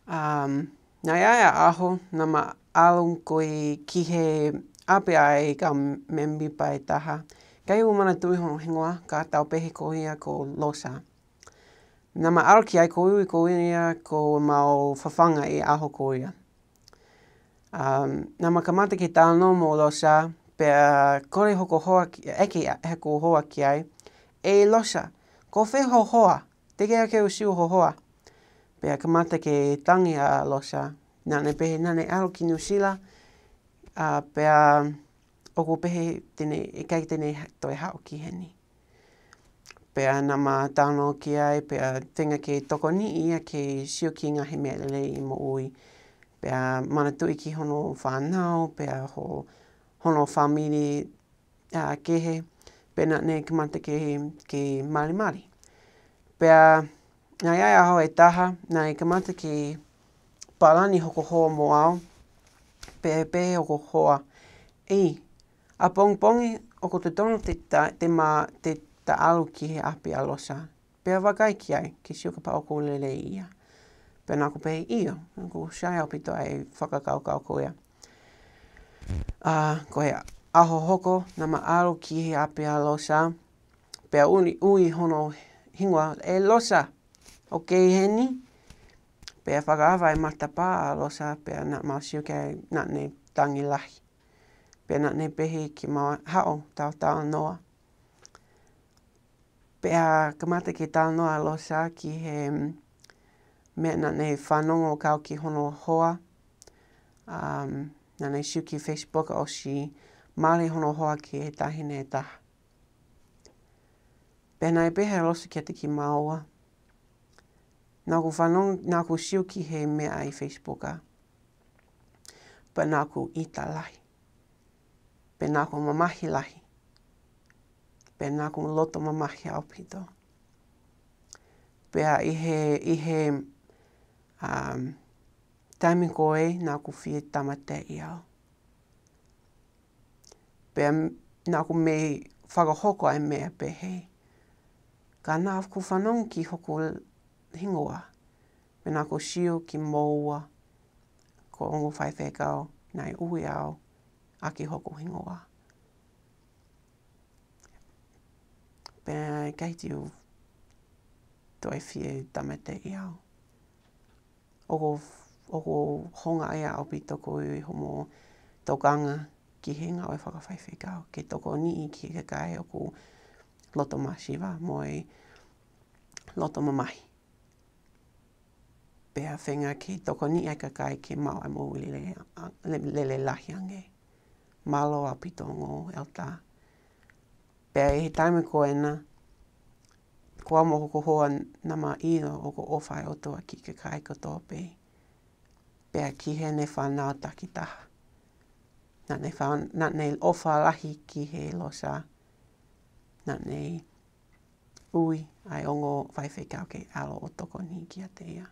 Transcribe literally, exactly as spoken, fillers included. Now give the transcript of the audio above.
Um, naʻe ʻi ai ʻa e ʻaho, naʻa ma ʻalu ko ē ki he ʻapi ʻa e kau mēmipa ʻe taha. ʻIkai ke u manatuʻi hono hingoa, ka tau pehē ko ia ko Losa. Naʻa ma ʻalu ki ai, ko ʻeku ui ko ia ko ʻemau fafanga ʻi he ʻaho ko ia. Um, naʻa ma kamata ke talanoa mo Losa, pea kole hoku hoa ki, ʻeke hoku hoa ki ai, ʻE Losa, ko fē ho hoa? Teʻeki ke u sio ho hoa. Pea kamata ke tangi ʻa Losa. Naʻa ne pehē naʻa ne ʻalu ki Nuʻu Sila, a, pea ʻoku pehē te ne, ʻikai te ne toe haʻu ki heni. Pea naʻa ma talanoa ki ai, pea feinga ke tokoniʻi ia ke sio ki he ngaahi meʻa lelei ʻi he moʻui. Pea manatuʻi ki hono fānau, pea ho, hono fāmili, a, kehe, pea naʻa ne kamata ke, ke malimali. Pea naʻe ʻi ai ʻa e ʻaho ʻe taha, naʻe kamata ke palani hoku hoa mo au, pea pehē hoku hoa, ʻEi, ʻapongipongi ʻoku totonu te ta, te ma, te ta ʻalu ki he ʻapi ʻa Losa. Pea vakai ki ai, ke sio kapau ʻoku lelei ia. Pea naʻa ku pehē ʻio, naʻa ku sai ʻaupito ʻa e fakakaukau ko ia. A, ko e ʻaho hoko, naʻa ma ʻalu ki he ʻapi ʻa Losa, pea ui, ui hono hingoa, ʻE Losa, ʻoku ke ʻi heni? Pea fakaava e matapā ʻa Losa, pea naʻa ma sio ki ai naʻa ne tangi lahi. Pea naʻa ne pehē ke ma haʻu tau talanoa. Pea kamata ke talanoa ʻa Losa ki he, mm, meʻa naʻa ne fanongo kau ki hono hoa. Um, naʻa ne sio ki Facebook ʻosi mali hono hoa ki he taʻahine ʻe taha. Pea naʻe pehē ʻa Losa kiate kimaua, Naʻa ku fanongo, naʻa ku sio ki he meʻa ʻi Facebook a. Pea naʻa ku ʻita lahi. Pea naʻa ku mamahi lahi. Pea naʻa ku loto mamahi ʻaupito. Pea ʻi he, ʻi he, um, taimi ko ē naʻa ku fie tāmateʻi au. Pea m-, naʻa ku mei fakahoko ʻa e meʻa pehē. Ka naʻa ku fanongo ki hoku hingoa. Pea naʻa ku sio kimoua ko e ongo faifekau naʻe ui au ʻaki hoku hingoa. Pea ʻikai te u toe fie tāmateʻi au. ʻOku, ʻoku hanga ia ʻaupito ko e homo tokanga ki he ngāue fakafaifekau, ke tokoniʻi ki he kakai ʻoku loto masiva mo e loto mamahi. Pea feinga ke tokoniʻi ʻa e kakai ke maʻu ʻa e moʻui lele, le-, lele lahi ange. Mālō ʻaupito ongo ʻeleta. Pea ʻi he taimi ko ena, ko au mo hoku hoa naʻa ma ʻilo ʻoku ʻofa ʻa e ʻOtua ki he kakai kotoa pē. Pea ki heʻene fānau takitaha. Naʻa ne fa-, naʻa ne ʻofa lahi ki he Losa. Naʻa ne ui ʻa e ongo faifekau ke ʻalu ʻo tokoni kiate ia.